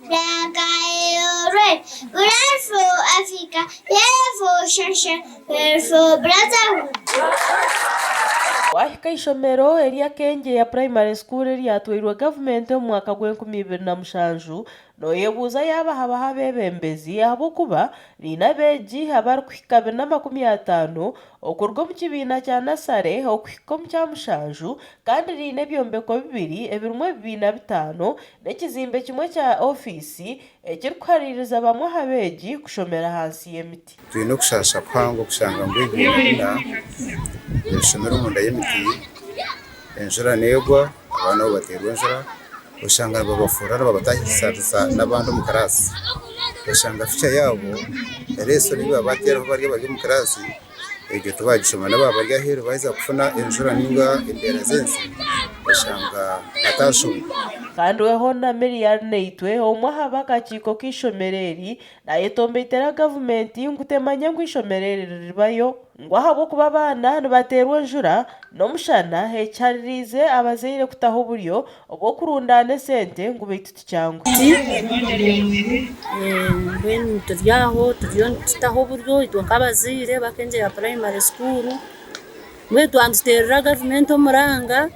Black or red, Black for Africa, yellow for Shasha, red for Brazzaville. Waahika eishomero erya Kengyeya Primary School eryatwairwe gavumenti omu mwaka gw'enkumi ibiri na mushanju, nooyebuuza yaaba habaho abeebembezi ahabw'okuba riine abeegi abarikuhika abiri n'amakumi ataano okuruga omu kibiina kya nasare okuhika omu kya mushanju kandi riine ebyombeko bibiri ebirimu ebibiina bitaano n'ekizimbe kimwe kya ofiisi ekirikuhariiriza bamwe aha beegi kushomera ahansi y'emiti. Twine okushaasha kuhango kushanga ngu ebibiina bina nibishomera omunda y'emiti, enjura neegwa abaana abo bateerwa enjura oshanga nibabafuurira nibabataahisariza n'abandi omu kiraasi oshanga fyuca yaabo ereesoni ei baaba baateeraho bari abari omu kiraasi Egyo tibagishoma n'abaaba bari aheeru baaheza kufuna enjura nainga embeera z'ensi oshanga bataashoma. Kandi we hoona Milly Arinaitwe, omwe aha b'akakiiko k'eishomero eri, naayetomboitera gavumenti ngu temanya ngu eishomero eri riribayo ngu ahabw'okuba abaana nibateerwa enjura n'omushana ekihaririize abazaire kutaho oburyo obw'okurundaana esente ngu beitu tikyanguhi. Mbwenu turi aho turiyo nitutaho oburyo itwe nk'abazaire b'Akengyera Primary School, mbwenu twaba nituteerera gavumenti omuranga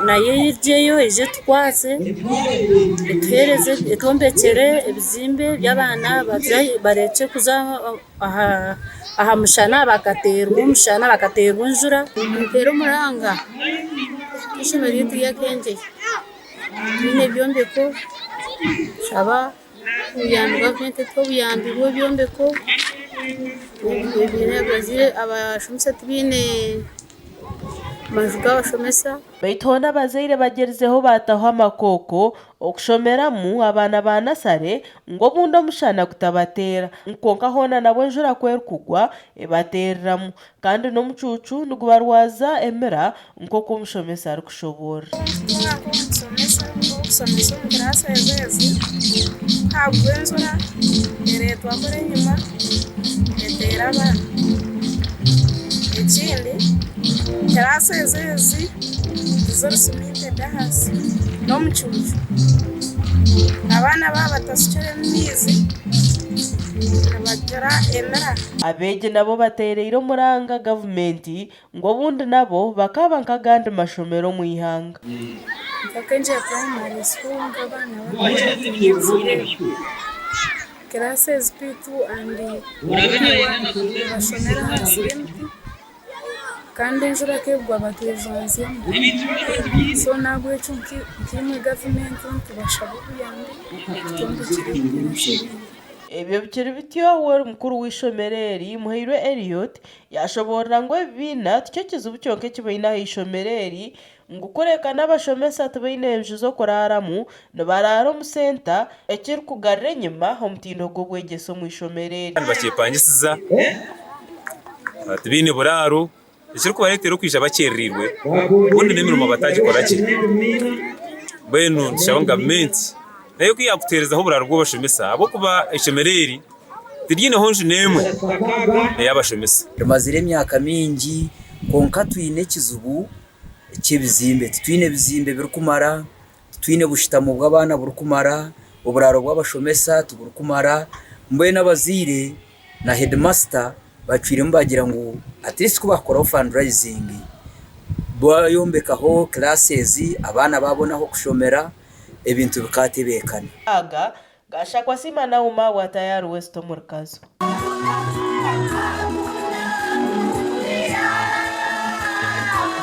nayo eigyeyo eije etukwatse etuheereze etwombekyere ebizimbe by'abaana barekye kuza aha mushana bakateerwa omushana bakateerwa enjura. Nituteera omuranga eishomero ryaitu rya Kengyera twine ebyombeko tushaba obuyambi gavumenti etuhe obuyambi bw'ebyombeko abashomesa tibaine maju g'abashomesa. Beitu hoona abazaire bagyerizeho baataho amakooko okushomeramu abaana ba nasare ngu obundi omushana gutabateera. Kwonka hoona nabwo enjura ku erikugwa ebateereramu kandi n'omucuucu nigubarwaza emira nk'oku omushomesa arikushoboorora. Nka nk'omushomesa orikushomesa omu kiraasi ezi ezi, ku haagwa enjura ereetwa kuri enyima eteera abaana. Ekindi kiraasi ezi ezi tiziri siminted ahansi n'omucuucu. Abaana baaba batashukiremu maizi nibagira emira. Abeegi nabo bateereire omuranga gavumenti ngu obundi nabo bakaaba nk'agandi mashomero omu ihanga. Nka Kengyera Primary School nk'abaana bato twine ebizibu ebi. Classes P2 and P1 nibashomera ahansi y'emiti kandi enjura ku ekugwa batwejwanzyamu. So n'ahabw'ekyo nkaimwe gavumenti nitubashaba obuyambi kutwombekyera ebibiina ebindi. Ebyo bikiri bityo, we ori mukuru w'eishomero eri, Muhairwe Elliot, Yaashoboorora ngu ebibiina tikyo kizibu kyonka eki baine aha ishomero eri, ngu kureka n'abashomesa tibaine nju z'okuraaramu, nibaraara omu senta, ekirikugarura enyima omutindo gw'obwegyese omu ishomero eri. Nibakyepangisiza, tibaine buraaro, ekirikubareetera okwija bakyerereirwe obundi n'emirimo batagikora gye. Mbwenu nitushaba ngu gavumenti nayo ku yaakutuheerezaho oburaaro bw'abashomesa ahabw'okuba eishomero eri Tiryineho nju n'emwe ey'abashomesa. Tumazire emyaka mingi kwonka twine ekizibu ky'ebizimbe. Titwine bizimbe birikumara, titwine bushutamo bw'abaana burikumara, oburaaro bw'abashomesa tiburikumara. Mbwenu abazaire na heedimasita bacwiremu baagira ngu at least ku baakukoraho fundraising baayombekaho classes abaana baabona ah'okushomera ebintu bikaatebeekana. Aga Gashakwa Siima Nauma wa Tayari West omuri Kazo.